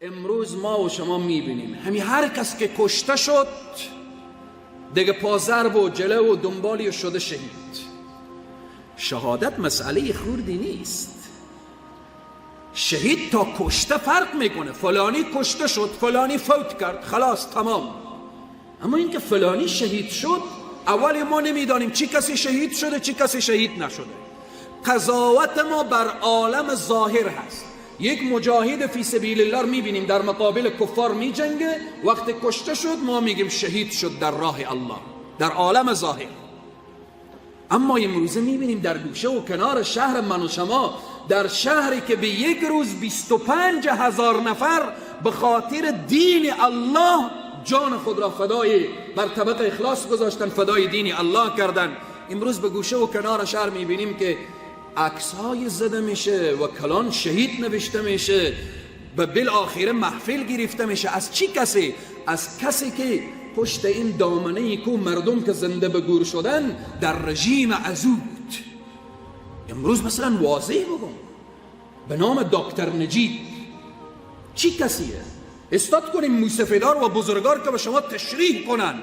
امروز ما و شما میبینیم همین هر کس که کشته شد دیگه پازرب و جلو و دنبالی شده شهید. شهادت مسئله خوردی نیست. شهید تا کشته فرق میکنه. فلانی کشته شد، فلانی فوت کرد، خلاص تمام. اما اینکه فلانی شهید شد، اول ما نمیدانیم چی کسی شهید شده، چی کسی شهید نشده. قضاوت ما بر عالم ظاهر هست. یک مجاهد فی سبیل الله میبینیم در مقابل کفار میجنگه، وقتی کشته شد ما میگیم شهید شد در راه الله، در عالم ظاهر. اما امروزه میبینیم در گوشه و کنار شهر من و شما، در شهری که به یک روز 25,000 نفر به خاطر دین الله جان خود را فدای بر طبق اخلاص گذاشتن، فدای دین الله کردن، امروز به گوشه و کنار شهر میبینیم که عکس‌های زده میشه و کلان شهید نوشته میشه، به بالآخره محفل گرفته میشه. از چی کسی؟ از کسی که پشت این دامنه کو مردم که زنده به گور شدن در رژیم ازو بود. امروز مثلا واضح بگم به نام دکتر نجیب چی کسیه؟ استاد کنیم موسفیدار و بزرگار که به شما تشریح کنن،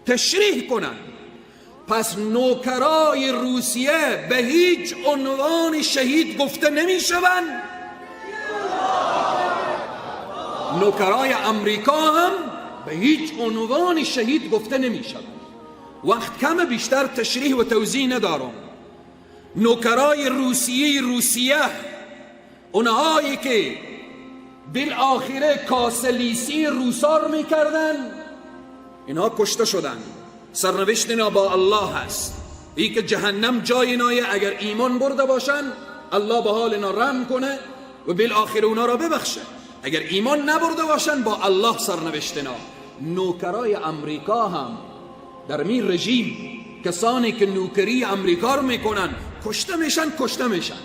تشریح کنن. پس نوکرای روسیه به هیچ عنوان شهید گفته نمیشوند. نوکرای امریکا هم به هیچ عنوان شهید گفته نمیشوند. وقت کم، بیشتر تشریح و توضیح ندارم. نوکرای روسیه، اونهایی که بالآخره کاسلیسی روسار میکردن، اینها کشته شدن. سرنوشت اینا با الله هست. ای که جهنم جای اینایه، اگر ایمان برده باشن الله به حال اینا رحم کنه و بالآخره اونا را ببخشه. اگر ایمان نبرده باشن با الله سرنوشت اینا. نوکرای امریکا هم در می رژیم، کسانی که نوکری امریکا رو میکنن کشته میشن، کشته میشن.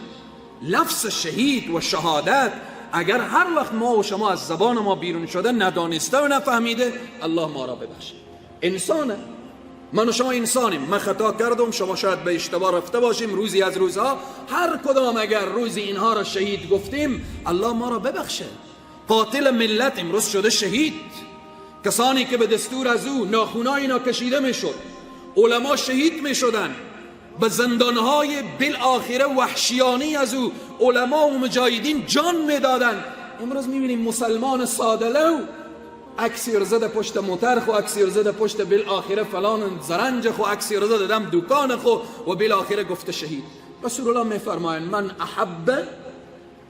لفظ شهید و شهادت اگر هر وقت ما و شما از زبان ما بیرون شده ندانسته و نفهمیده، الله ما را ببخشه. انسانه، من و شما انسانیم. من خطا کردم، شما شاید به اشتباه رفته باشیم روزی از روزها. هر کدام اگر روزی اینها را شهید گفتیم، الله ما را ببخشه. قاتل ملت امروز شده شهید. کسانی که به دستور از او ناخونای اینا کشیده میشد، علما شهید میشدن، به زندانهای بالآخره وحشیانی از او علما و مجاهدین جان میدادن. امروز میبینیم مسلمان ساده‌لو عکسی زده پشت موتر خو، عکسی زده پشت بالآخره فلان زرنج خو، عکسی زده دم دکان خو و بالآخره گفته شهید. رسول الله میفرمایند من احب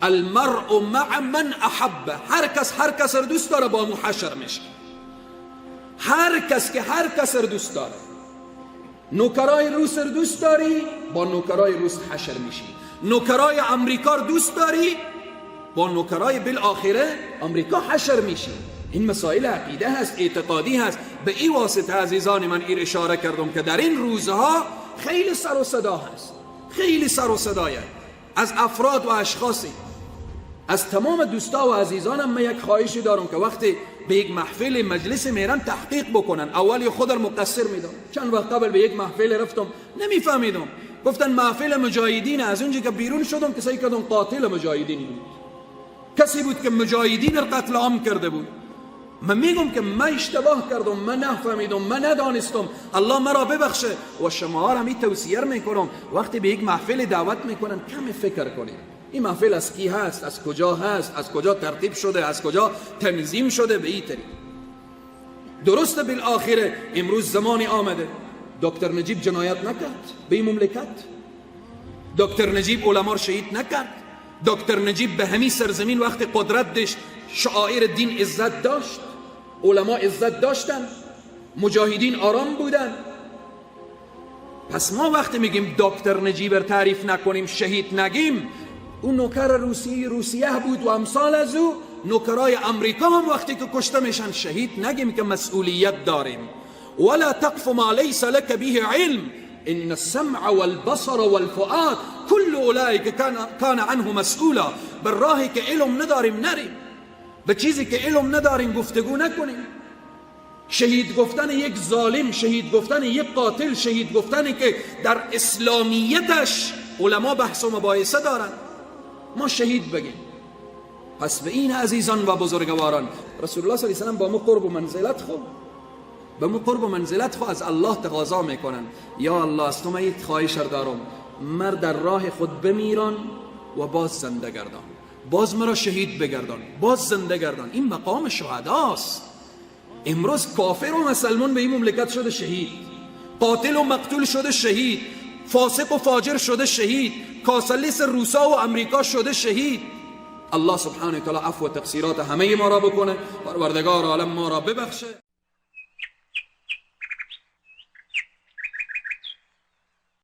المرء مع من احب. هر کس هر کس رو دوست داره با مو حشر میشه. هر کس که هر کس رو دوست داره. نوکرای روس رو دوست داری، با نوکرای روس حشر میشی. نوکرای امریکا رو دوست داری، با نوکرای بالآخره امریکا حشر میشی. این مسائل عقیده هست، اعتقادی هست. به این واسطه عزیزان من این اشاره کردم که در این روزها خیلی سر و صدا هست، خیلی سر و صدایه از افراد و اشخاصی. از تمام دوستا و عزیزانم من یک خواهشی دارم که وقتی به یک محفل مجلس میرن تحقیق بکنن. اول خود را مقصر میدم. چند وقت قبل به یک محفل رفتم، نمیفهمیدم، گفتن محفل مجاهدین. از اونجا که بیرون شدم کسی کردم قاتل مجاهدین بود، کسی بود که مجاهدین را قتل عام کرده بود. من میگم که من اشتباه کردم، من نفهمیدم، من ندانستم، الله مرا ببخشه. و شما را می توصیه میکنم وقتی به یک محفل دعوت میکنن کم فکر کنید این محفل از کی هست، از کجا هست، از کجا ترتیب شده، از کجا تنظیم شده. به این طریق درست. بالآخره امروز زمانی آمده دکتر نجیب جنایت نکرد به این مملکت، دکتر نجیب علما را شهید نکرد، دکتر نجیب به همین سرزمین وقتی قدرت داشت شعائر دین عزت داشت، علما عزت داشتن، مجاهدین آرام بودن. پس ما وقتی میگیم دکتر نجیب را تعریف نکنیم، شهید نگیم، اون نوکر روسیه بود و امثال از او نوکرای امریکا هم وقتی که کشته میشن شهید نگیم که مسئولیت داریم. ولا تقف ما ليس لك به علم ان السمع والبصر والفؤاد كل اولئك كان عنه مسئولا. بر راهی که علم نداریم نریم، به چیزی که علم نداریم گفتگو نکنیم. شهید گفتن یک ظالم، شهید گفتن یک قاتل، شهید گفتن که در اسلامیتش علما بحث و مباحثه دارن، ما شهید بگیم. پس به این عزیزان و بزرگواران، رسول الله صلی الله علیه و با مو قرب و منزلت خو، به مو قرب و منزلت خو از الله تقاضا میکنن: یا الله، از تو من خواهش دارم، مر در راه خود بمیران و باز زنده گردان، باز مرا شهید بگردان، باز زنده گردان. این مقام شهداست. امروز کافر و مسلمان به این مملکت شده شهید، قاتل و مقتول شده شهید، فاسق و فاجر شده شهید، کاسلیس روسا و امریکا شده شهید. الله سبحانه و تعالی عفو و تقصیرات همه ما را بکنه. پروردگار عالم ما را ببخشه.